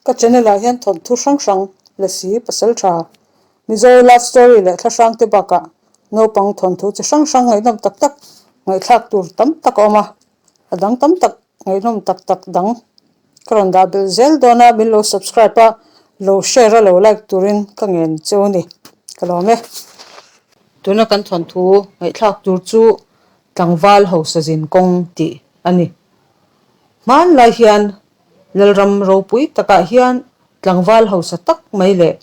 Ka channel ah hian thawnthu hrang hrang, Lasi, Pasaltha, Mizo love story leh thla hrang te bakah naupang thawnthu chi hrang hrang ngaihnawm tak tak ngaihthlak tur tam tak a awm a, a dang tam tak ngaihnawm tak tak dang ka rawn dah belh zel dawn a, min lo subscribe a, lo share a lo like turin ka ngen cheu a ni, ka lawm e. Tuna kan thawnthu ngaihthlak tur chu tlangval hausa zin kawng tih a ni. Hmanlai hian Lalram ropui takah hian tlangval hausa tak mai leh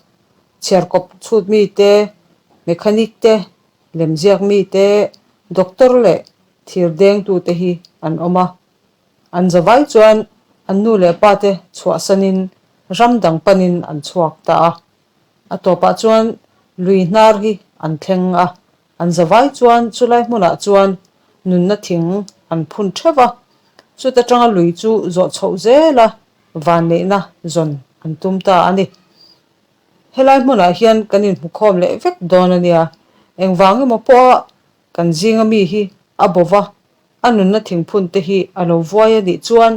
chhiarkawp chhut mite, mechanic te, lemziak mite, doctor leh thir dengtute hi an awm a. An zavai chuan an nu leh pate chhuahsanin ram dang panin an chhuak ta a. A tawpah chuan lui hnar hi an thleng a, An zavai chuan chulai hmunah chuan nunna thing an phun theuh a, chuta tanga lui chu zawh chhoh zela vanneihna zawn an tum ta a ni. Helai hmunah hian kan inhmukhawm leh vek dawn a nia, engvang emaw pawha kan zinga mi hi a bo va, a nunna thingphun te hi a lo vuai a nih chuan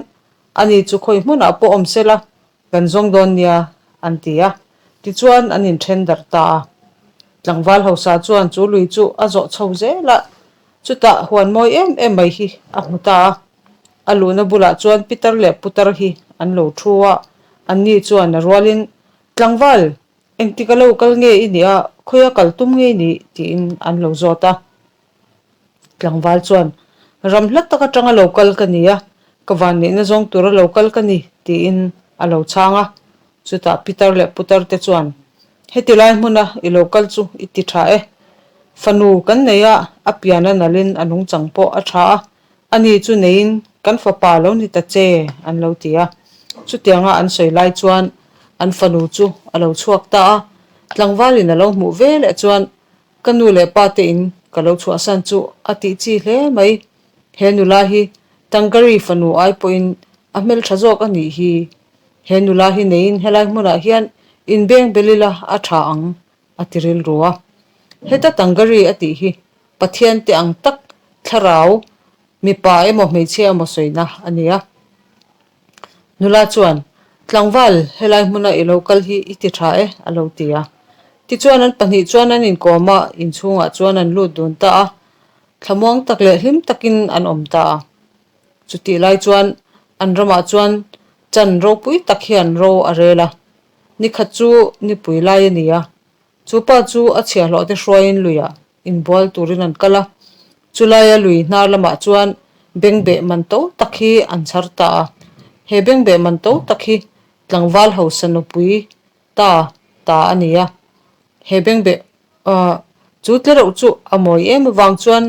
ani chu khawi hmunah pawh awm sela Kan zawng dawn nia, an ti a. Tichuan an inthen darh ta a. Tlangval hausa chuan chu lui chu a zawh chho zel a, chutah huan mawi em em mai hi a hmu ta a. A luhna bulah chuan pitar leh putar hi an lo thu a, anni chuan a rualin, Tlangval, engtik a lo kal nge i nih a, khawia kal tum nge i nih? tiin an lo zawt a. Tlangval chuan, Ram hla tak atanga lo kal ka ni a, ka vanneihna zawng tura lo kal ka ni, tiin a lo chhang a. Chutah pitar leh putar te chuan, Heti lai hmuna i lo kal chu i ti tha e. Fanu kan nei a, a pian a nalhin a nungchang pawh a tha a, ani chu neiin kan fapa lo ni ta che, an lo ti a. Chutianga an sawi lai chuan an fanu chu a lo chhuak ta a, tlangvalin a lo hmuh ve leh chuan Ka nu leh pa te in ka lo chhuahsan chu a tih chi hle mai. He nula hi Tangkari fanu ai pawhin a hmeltha zawk a nih hi. He nula hi neiin helai hmunah hian inbeng bel ila a tha ang a ti rilru a. Heta Tangkari a tih hi Pathian te ang tak thlarau mipa emaw hmeichhia emaw sawina a ni a. Nula chuan, Tlangval, helai hmuna i lo kal hi i ti tha e, a lo ti a. Tichuan an pahnih chuan an inkawm a, inchhungah chuan an lut dun ta a. Thlamuang tak leh hlim takin an awm ta a. Chutih lai chuan an ramah chuan chan ropui tak hian ro a rel a. Nikhat chu nipui lai a ni a, Chu pa chu a chhiahhlawh te hruaiin luiah inbual turin an kal a, chulaia lui hnar lamah chuan bengbeh man to tak hi an chhar ta a. He bengbeh man to tak hi tlangval hausa nupui ta ta a ni a. He bengbeh chu tlereuh chu a mawi em avang chuan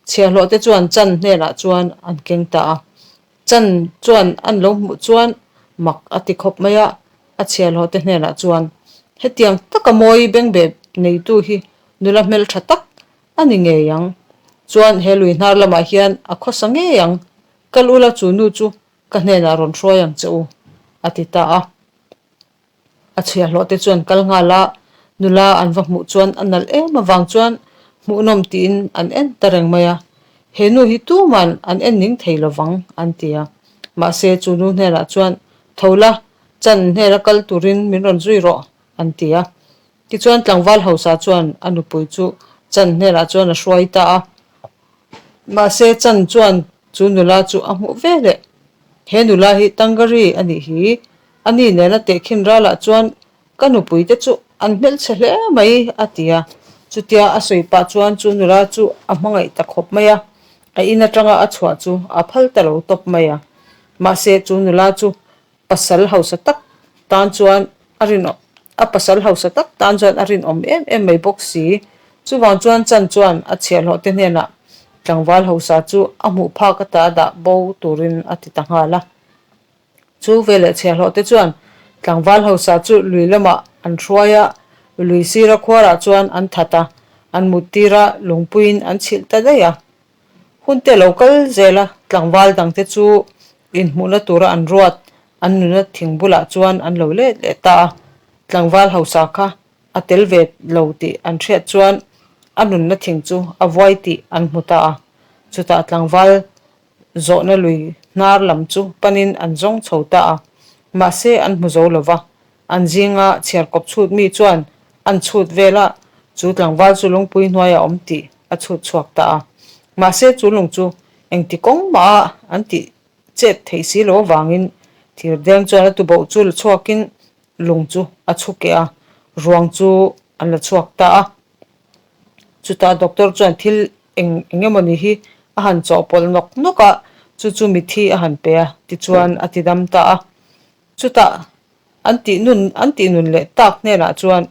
chhiahhlawh te chuan chan hnenah chuan an keng ta a. Chan chuan an lo hmuh chuan mak a ti khawp mai a, a chhiahhlawh te hnenah chuan, Hetiang taka mawi bengbeh neitu hi nula hmeltha tak a ni ngei ang. Chuan he lui hnar lamah hian a khawsa ngei ang, kal ula chu nu chu ka hnenah rawn hruai ang che u, a ti ta a. A chhiahhlawh te chuan kal nghal a, nula an va hmuh chuan a nalh em avang chuan hmuhnawm tiin an en ta reng mai a, he nu hi tuman an en ning thei lovang an ti a. Mahse chu nu hnenah chuan tho la, chan hnena kal turin min rawn zui rawh an ti a. Tichuan tlangval hausa chuan a nupui chu chan hnenah chuan a hruai ta a. Mahse chan chuan chu nula chu a hmuh ve leh. He nula hi Tangari a nih hi. A ni nena tehkhin ralah chuan ka nupui te chu an hmelchhe hle mai a ti a. Chutia a sawi pah chuan chu nula chu a hmangaih ta khawp mai a, a in atanga a chhuah chu a phal ta lo tawp mai a. Mahse chu nula chu pasal hausa tak tan chuan a rinawm a pasal hausa tak tan chuan a rinawm em em mai bawk si. Chuvang chuan chan chuan a chhiahhlawh te hnenah tlangval hausa chu a hmuh phak ata dah bo turin a ti ta nghal a. Chu veleh chhiahhlawh te chuan tlangval hausa chu lui lamah an hruai a, lui sira khuarah chuan an that a, an mut tir a, lungpuiin an chhilh ta daih a. Hun te lo kal zel a, tlangval dangte chu inhmuhna tura an ruat, an nuna thing bulah chuan an lo let leh ta a, tlangval hausa kha a tel ve lo tih an hriat chuan a nunna thing chu a vuai tih an hmu ta a, chutah tlangval Zawhna lui hnar lam chu panin an zawng chho ta a, mahse an hmu zo lo va. An zinga chhiarkawp chhut mi chuan an chhut vel a, chu tlangval chu lungpui hnuaiah a awm tih a chhut chhuak ta a. Mahse chu lung chu engti kawng mah a an tih chet theih si lo avangin thirdeng chuan a tuboh chu la chhuakin lung chu a chhu keh a, ruang chu an la chhuak ta a. Chutah doctor chuan thil eng eng emawni hi a han chawhpawlh nawk nawk a, chu chu mithi a han pe a, tichuan a ti dam ta a. Chutah an tih nun an tih nun leh tak hnenah chuan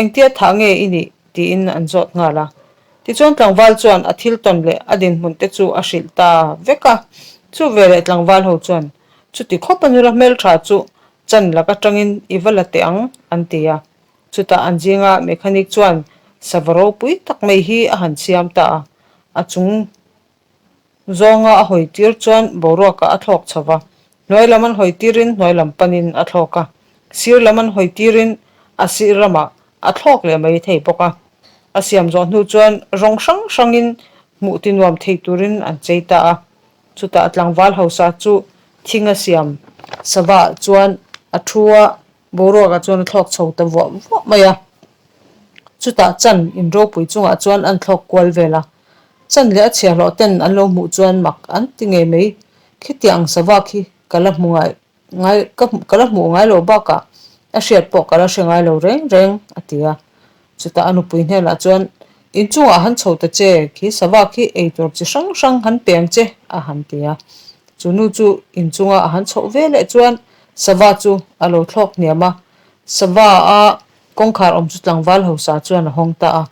engtia thah nge i nih tiin an zawt nghal a. Tichuan tlangval chuan a thil tawn leh a dinhmun te chu a hrilh ta vek a. Chu veleh tlangval ho chuan chuti khawp a nula hmeltha chu chan lak atangin i va la teh ang an ti a. Chutah an zinga mechanic chuan sava ropui tak mai hi a han siam ta a, a chung zawnga a hawi tir chuan boruakah a thlawk chho va, hnuai lam an hawi tirin hnuai lam panin a thlawk a, sir lam an hawi tirin a sir ramah a thlawk leh mai thei bawk a. A siam zawh hnu chuan rawng hrang hrangin hmuh ti nuam thei turin an chei ta a, chutah tlangval hausa chu thing a siam sava chuan a thu a, Boruakah chuan a thlawk chho ta vuah vuah mai a, chutah chan in ropui chungah chuan an thlawk kual vel a, chan leh a chhiahhlawh ten an lo hmuh chuan mak an ti ngei mai, khitiang sava khi ka la hmu ngai ngai ka ka la hmuh ngai lo bakah a hriat pawh ka la hre ngai lo reng reng a ti a, chutah a nupui hnenah chuan inchungah han chho ta che, khi sava khi eitur chi hrang hrang han pe ang che a han ti a, chu nu chu inchunga a han chhoh ve leh chuan Sava chu a lo thlawk hniam a, sava a kawngkhar awm chu tlangval hausa chuan a hawng ta a.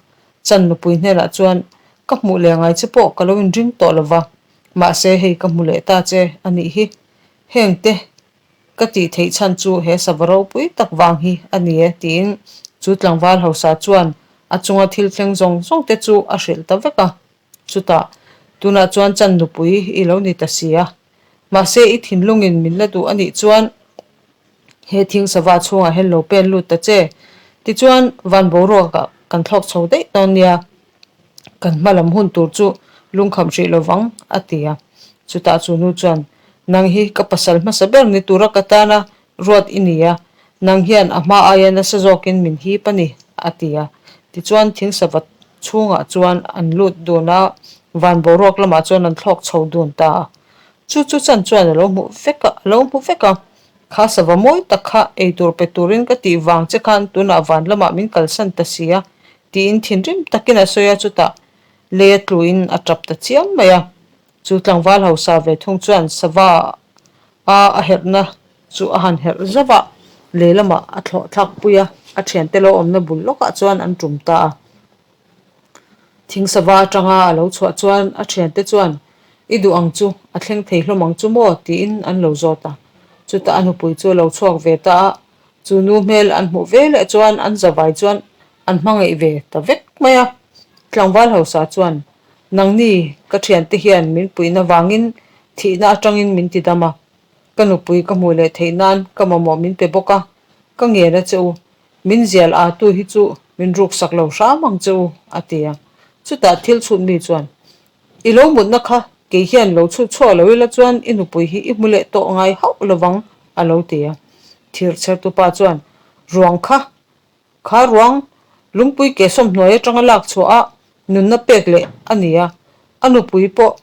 Chan nupui hnenah chuan, Ka hmuh leh ngai che pawh ka lo inring tawh lo va, mahse hei ka hmu leh ta che a nih hi. Heng te ka tih theih chhan chu he sava ropui tak vang hi a ni e tiin chu tlangval hausa chuan a chunga thil thleng zawng zawng te chu a hrilh ta vek a. Chutah, tunah chuan chan nupui i lo ni ta si a. Mahse, i thinlungin min la duh a nih chuan he thing sava chhungah hian lo pen lut ta che. Tichuan, van boruakah kan thlawk chho daih dawn nia, kan hma lam hun tur chu lungkham hrih lo vang, a ti a. Chutah chu nu chuan, Nang hi ka pasal hmasa ber ni tura ka tana ruat i ni a, nang hian a hma aia nasa zawkin min hip a ni, a ti a. Tichuan, thing sava chhungah chuan an lut dun a, van boruak lamah chuan an thlawk chho dun ta a. Chu chu chan chuan a lo hmuh vek a, a lo hmu vek a. Kha sava mawi tak kha ei tur pe turin ka tih vang che khan tunah van lamah min kalsan ta si a, tiin thinrim takin a sawi a, chutah lei a tluin a tap ta chiam mai a. Chu tlangval hausa ve thung chuan sava a a herhna chu a han herh zauh a, lei lamah a thlawh thlak pui a, a thiante lo awmna bul lawkah chuan an tum ta a. Thing sava atanga a lo chhuah chuan a thiante chuan, I duh ang chu, a thleng thei hlawm ang chu maw? tiin an lo zawt a. Chutah a nupui chu a lo chhuak ve ta a, chu nu hmel an hmuh ve leh chuan an zavai chuan an hmangaih ve ta vek mai a. Tlangval hausa chuan, Nangni ka thiante hian min puihna vangin thihna atangin min ti dam a, ka nupui ka hmuh leh theih nan ka mamawh min pe bawk a, ka ngen a che u, min zial a tu hi chu min ruksak lo hram ang che u, a ti a. Chutah thil chhut mi chuan, I lo mutna kha kei hian lo chhut chhuak lo ila chuan i nupui hi i hmu leh tawh ngai hauh lovang, a lo ti a. Thir chhertupa chuan, Ruang kha Kha ruang lungpui ke sawmhnuai atanga lak chhuah a nunna pek leh a ni a, a nupui pawh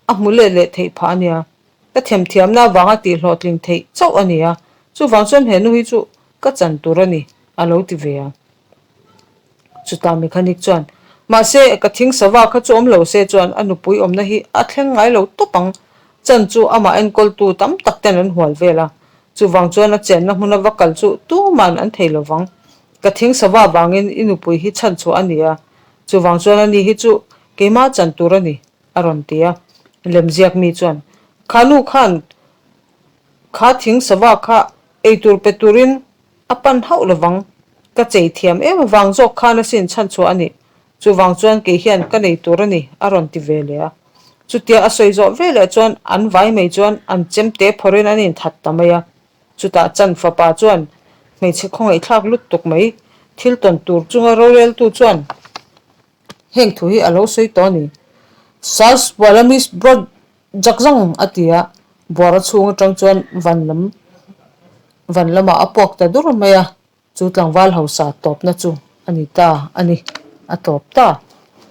a hmu let leh theih phah a nia. Ka themthiamna avanga tih hlawhtling theih chauh a ni a, chuvang chuan he nu hi chu ka chan tur a ni, a lo ti ve a. Chutah mechanic chuan, Mahse, ka thing sava kha chu awm lo se chuan a nupui awmna hi a thleng ngai lo tawp ang, chan chu amah enkawltu tam tak ten an hual vel a, Chuvang chuan a chenna hmuna va kal chu tuman an thei lo vang. Ka thing sava vangin i nupui hi chhan chhuah a ni a, chuvang chuan ani hi chu keimah chan tur a ni, a rawn ti a. Lemziak mi chuan, Kha nu khan kha thing sava kha eitur pe turin a pan hauh lo vang. Ka chei thiam em avang zawk khan asin chhan chhuah a nih. Chuvang chuan kei hian ka nei tur a ni, a rawn ti ve leh a. Chutia a sawi zawh ve leh chuan an vai mai chuan an chemte phawrhin an inthat ta mai a. Chutah chan fapa chuan hmeichhe khawngaihthlak lut tuk mai thil tawn tur chunga roreltu chuan heng thu hi a lo sawi tawh a ni. Sals Bualamis Brod Jakzang a ti a, buara chhung atang chuan van lam van lamah a puak ta dur mai a. Chu tlangval hausa tawpna chu a ni ta a ni, a tawp ta.